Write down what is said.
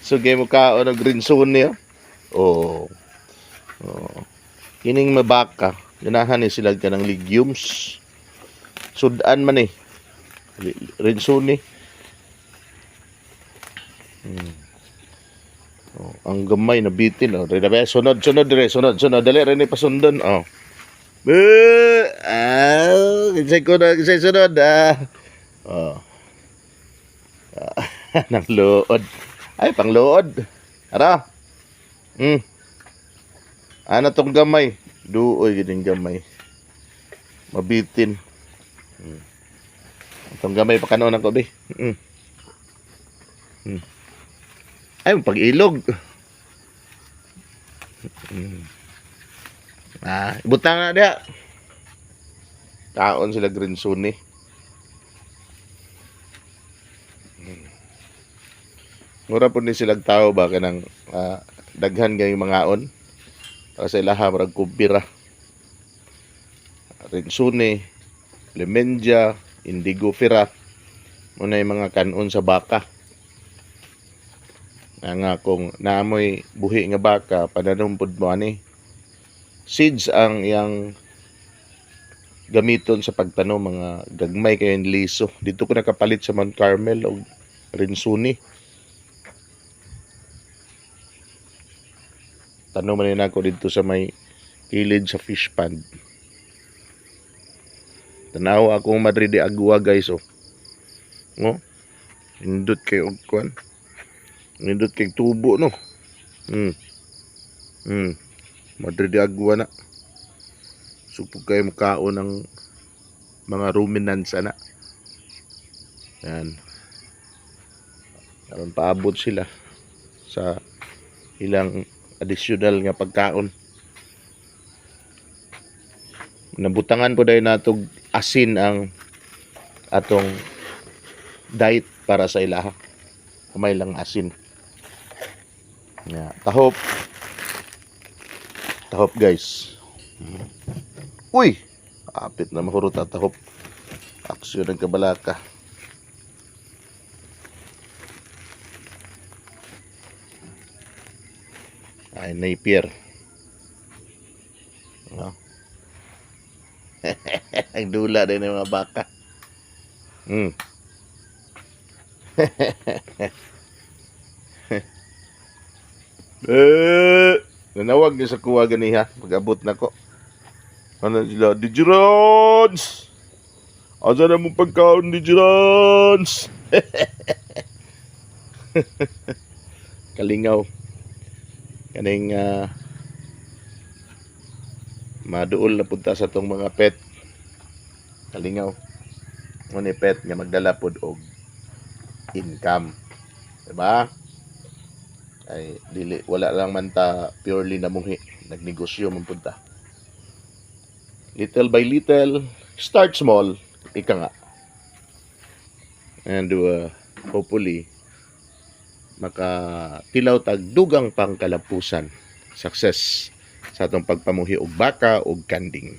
Sugay mo kaon og green zone niyo. Oh. Oh. Kining mabaka, ganahan ni sila kanang legumes. Sudan man eh. Renzoni. Oh, ang gamay na bitin oh. Reda ba? Sunod, sunod dire, sunod, sunod. Dali rin ni pasundon. Oh. Ah, kinsay ko na, kinsay sunod. Ah. Oh. Ah, nang luod. Ay, pangluod. Ara. Ano tong gamay? Duoy gining gamay. Mabitin. Itong gamay pa kanon ako, be. Ay, pag-ilog. Ah, ibutang na diha. Kaon sila green suni. Mura po ni silang tao ba kanang daghan kayong mangaon. Para sa ilaha murag kumpira. Rinsune, Lemendia, Indigofera. Muna yung mga kanon sa baka. Nga nga kung naamoy buhi nga baka, pananom pud mo ani. Seeds ang iyang gamiton sa pagtanom, mga gagmay kayong liso. Dito ko nakapalit sa Mount Carmel og Rinsuni. Tanom man ako dito sa may kilid sa fish pond. Tanaw akong Madre de Agua, guys, oh. No? Indot kay og kuan. Indot kay tubo, no. Madre de Agua na. Supog kayo mukaon ng mga ruminants ana. Yan. Aron paabot sila sa ilang additional nga pagkaon. Nabutangan po dahil natog asin ang atong diet para sa ilaha. Kamay lang asin. Ya, tahop. Tahop, guys. Uy! Apit na mahurot ang tahop. Aksyon ng kabalaka. Ay, Napier. No? Ang dula din ng mga baka. Eh, nanawag niya sa kuwa ganiha. Pag-abot na ko. Ano sila? Digirons! Asa na mo pagkaon, Digirons? Kalingaw. Kaning maduol na punta sa tong mga pet. Kalingaw. Mo ni pet nga magdala pod og income. Diba? Ay dili, wala lang man ta purely namuhi, nagnegosyo man pud ta. Little by little, start small, ika nga. And hopefully makatilaw tag dugang pangkalapusan success sa atong pagpamuhi og baka og kanding.